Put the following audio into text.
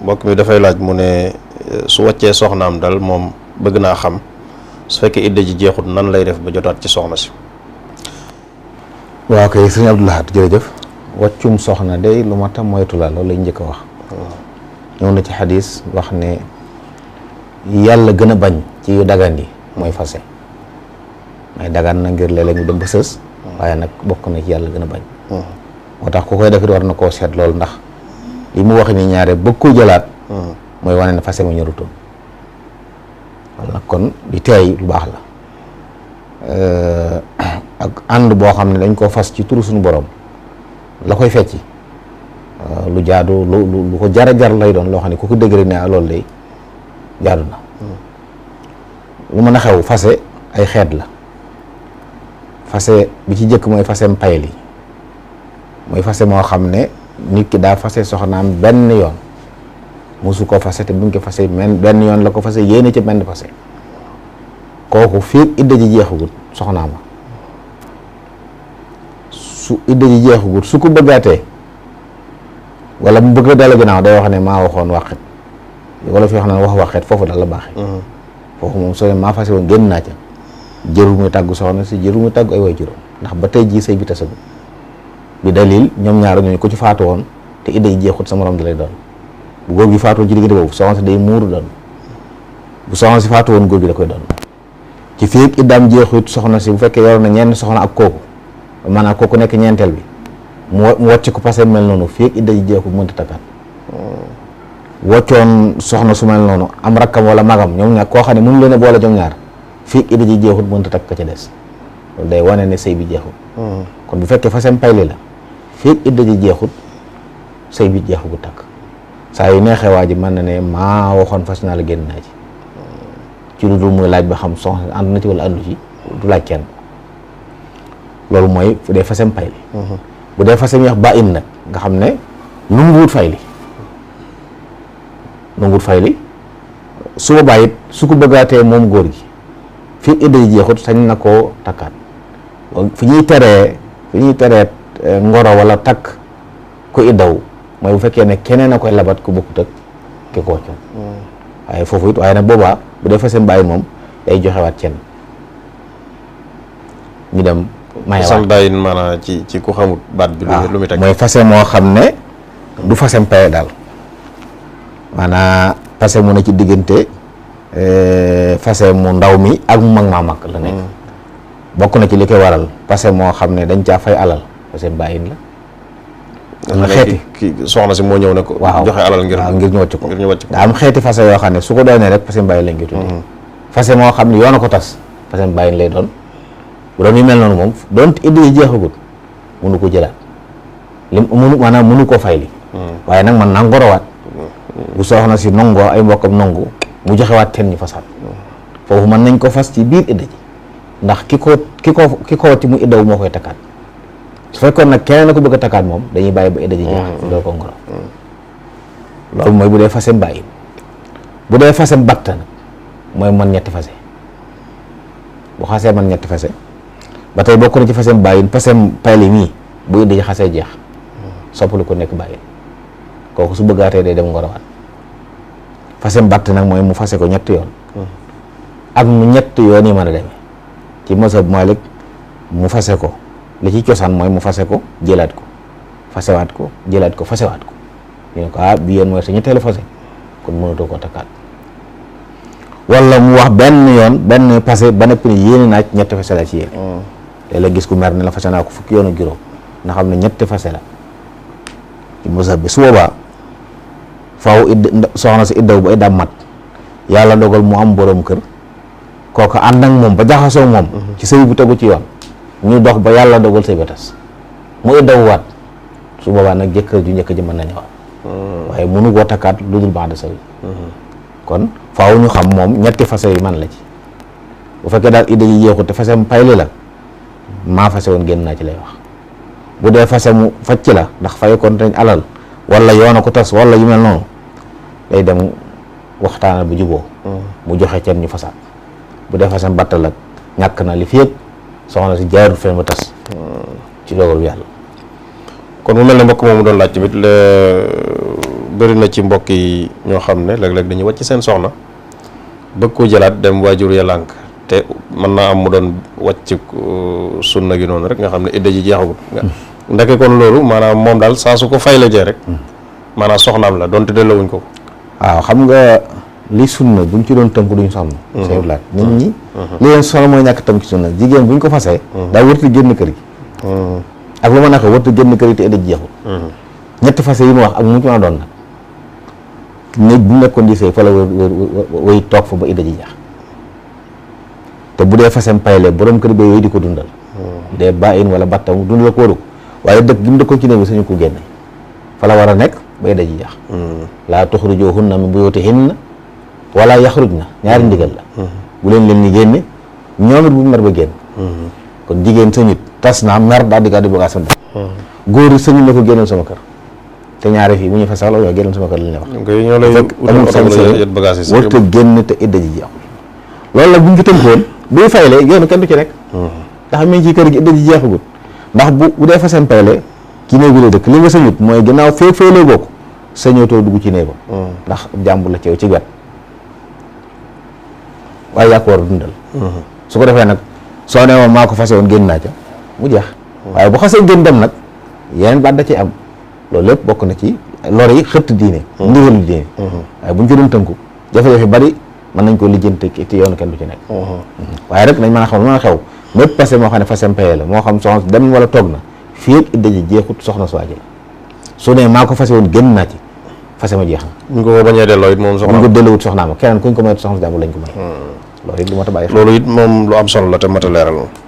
mbokk mi dafay laaj mu ne su wàccee soxnaam dal moom bëgg naa xam su fekkee idda ji jeexut nan lay def ba jotaat ci soxna si. waaw kay sëñ Abdou Lahad jërëjëf. wàccum soxna day lu ma tam moytu la loolu lañ njëkk a wax. ñëw na ci xadis wax ne yàlla gën a bañ ci yu dagan yi mooy fase. may dagan na ngir léeg-léeg ñu dem ba sës. waaye nag bokk na ci yàlla gën a bañ. moo tax ku koy def it war na koo seet loolu ndax li mu wax ni ñaare bëgg ko jëlaat. mooy wane ne fase ma ñorutoon. wala kon di teey lu baax la. ak ànd boo xam ne dañ koo fas ci turu suñu borom la koy fecci lu jaadu lu ko jar lay doon loo xam ne ku ko dégg rek ne loolu day jaadu na. lu mën a xew fase ay xeet la. fase bi ci jëkk mooy fasem payel yi mooy fase moo xam ne nit ki daa fase soxnaam benn yoon musu ko fase te bu ñu ko fase benn yoon la ko fase yéene ci benn fase kooku fii idda ji jeexagut soxnaama su idda ji jeexagut su ko bëggaatee wala mu bëgg a dala ginnaaw day wax ne maa waxoon waxet wala fi wax na wax waxet foofu dal la baaxee foofu moom soo ne maa fase woon génn naa ca jërul muy tàggu soxna si jërul muy tàggu ay way juróom ndax ba tey jii sëy bi tasagu bi dalil ñoom ñaar ñooñu ku ci faatu woon te idda ji jeexut sa morom da lay doon bu góor gi faatu woon ci diggante boobu soxna si day muuru doon bu soxna si faatu woon góor gi da koy doon ci fii ak iddaam jeexut soxna si bu fekkee yoroon na ñenn soxna ak kooku maanaam kooku nekk ñeenteel bi mu wàcc ko passé mel noonu fii ak idda ji jeexut mënta takkaat wàccoon soxna su mel noonu am rakkam wala magam ñoom ñaar koo xam ne mënu leen a boole ñoom ñaar fii idda ji jeexut mënta takk ka ca des loolu day wane ne sëy bi jeexut kon bu fekkee fasem payli la fii idda ji jeexut sëy bi jeexugu takk saa yu neexee waa ji mën na ne maa waxoon fas naa la génn naa ci lu dul muy laaj ba xam soxna ànd na ci wala àndu ci du laaj kenn loolu mooy bu dee fasem payli bu dee fasem yax ba in nag nga xam ne nu ngu wut fayli nu ngu wut fayli su boobaa it su ko bëggaatee moom góor gi fii idda ji jeexut sañ na koo takkaat fi ñuy teree ngoro wala takk ku iddaw mooy bu fekkee ne keneen a koy labat ku bokkut ak ki ko wàccoon waaye foofu it waaye nag boobaa bu dee fasem bàyyi moom day joxewaat cenn ñu dem mayewaat fasem bàyyi maanaam ci ku xamut baat bi lu muy teg mooy fase moo xam ne du fasem paye daal maanaam fase mu ne ci diggante fase mu ndaw mi ak mu mag maa mag la nekk bokk na ci li koy waral fase moo xam ne dañ caa fay alal fasem bàyyin la am na xeeti soxna si moo ñëw ne ko joxe alal ngir ñu wàcc ko daa am xeeti fase yoo xam ne su ko doonee rek fasem bàyyin lañ koy tuddee fase moo xam ne yoon a ko tas fasem bàyyin lay doon bu doon yu mel noonu moom doon idda yi jeexagut mënu ko jëlaat maanaam mënu koo fay li waaye nag man naa ngorowaat bu soxna si nongoo ay mbokkam nongu mu joxewaat teen ñu fasaat foofu mën nañ ko fas ci biir idda ji ndax ki ko wati mu iddaw moo koy takkaat su fekkoon nag keneen na ko bëgg a takkaat moom dañuy bàyyi ba idda ji jeex doo ko ngoro loolu mooy bu dee fasem bàyyi bu dee fasem batta nag mooy man ñetti fase bu xasee man ñetti fase ba tey bokk na ci fasem bàyyi fasem payli mii bu idda ji xasee jeex soppalu ko nekk bàyyi kooku su bëggaatee day dem ngorowaat fasem batt nag mooy mu fase ko ñetti yoon ak mu ñetti yoon yi mën a demee ci mazhab Malik mu fase ko li ci cosaan mooy mu fase ko jëlaat ko fasewaat ko jëlaat ko fasewaat ko ñu ne ko bi yoon mooy sa ñetteelu fase kon mënatoo koo takkaat wala mu wax benn yoon benn passé ba nekk ni yéene naa ñetti fase la ci yéene léeg-léeg gis ku mer ne la fase naa ko fukki yoon ak juróom nga xam ne ñetti fase la ci mazhab bi su boobaa faaw soxna si iddaw ba iddaam mat yàlla dogal mu am borom kër kooku ànd ak moom ba jaxasoo moom ci sëy bu tegu ci yoon ñu dox ba yàlla dogal sëy ba tas mu iddaw waat su boobaa nag jëkkër ju njëkk ji mën na ñëwaat waaye mënu koo takkaat lu dul baax de sëy kon faaw ñu xam moom ñetti fase yi man la ci bu fekkee daal idda yi jeexut te fase mu payli la maa fase woon génn naa ci lay wax bu dee fase mu facc la ndax fay kon dañ alal wala yoona ko tas wala yu mel noonu day dem waxtaanal bu juboo mu joxe ceen ñu fasaat bu dee fasem battal ak ñàkk na li fi yëpp soxna si jaarul fen ba tas ci dogal yàlla kon mu mel ne mbokk moomu doon laaj tamit bëri na ci mbokk yi ñoo xam ne léeg-léeg dañuy wàcc seen soxna bëgg ko jëlaat dem waajur ya lànk te mën naa am mu doon wàcc sunna gi noonu rek nga xam ne idda ji jeexagut ndeke kon loolu maanaam moom daal saa su ko fay la jee rek maanaam soxnaam la donte dellawuñ ko. waaw xam nga li sunna buñ ci doon tënk duñ sonn. sëñ laat nit ñi. li leen sonn mooy ñàkk tënk ci sunna jigéen buñ ko fasee. daa wërti génn kër gi. ak lu ma naka wërti génn kër gi te idda ji jeexul. ñetti fase yi mu wax ak mu ci mën a doon nag néeg bu nekkoon di sëy fa la way toog fa ba idda ji jeex te bu dee fasem payle borom kër bi yooyu di ko dundal. bu dee ba in wala battam dundal ko waru ko waaye dëkk gi mu dëkkoon ci néeg bi sañu ko génne fa la war a nekk ba idda ji jeex. laa tuxrijuhunna min buyutihinna wala yaxrujna ñaari ndigal la. bu leen ni génne ñoom it bu mer ba génn. kon jigéen sañut tas naa mer daal di gàddu bagage góor yi sañu la ko génneel sama kër te ñaari fii bu ñu fa sax la yow génneel sama kër la ñuy wax. fekk amul sañ-sañ warut a génn te idda ji jeexul. loolu nag bu ñu ko tënkoon buy fayle yoonu kenn du ci nekk. ndax mi ngi ci kër gi idda ji jeexagut ndax bu dee fa seen payle ci néegu la dëkk li nga sañut mooy ginnaaw fee faylee bokk sañootoo dugg ci néegam. ndax jàmbur la ci yow ci wet waaye yaa ko war a dundal. su ko defee nag soo nee woon maa ko fase woon génn naa ca mu jeex. waaye bu xasee génn dem nag yeneen baat da ci am loolu lépp bokk na ci lor yi xëtt diine. ndigalu diine. waaye bu ñu ci doon tënku jafe-jafe bari mën nañ koo lijjanti ci yoonu kenn du ci nekk. waaye rek nañ mën a xam lu mën a xew mépp passé moo xam ne fasem paye la moo xam soxna dem wala toog na fii ak idda ji jeexut soxna su waaji la su ne maa ko fase woon génn naa ci fase ma jeex na. bu ñu ko bañee delloo it moom soxna bu ñu ko delloowut soxnaama keneen kuñ ko may soxna si jàmbur lañ ko may. loolu it lu mat a bàyyi xel. loolu it moom lu am solo la te mat a leeral.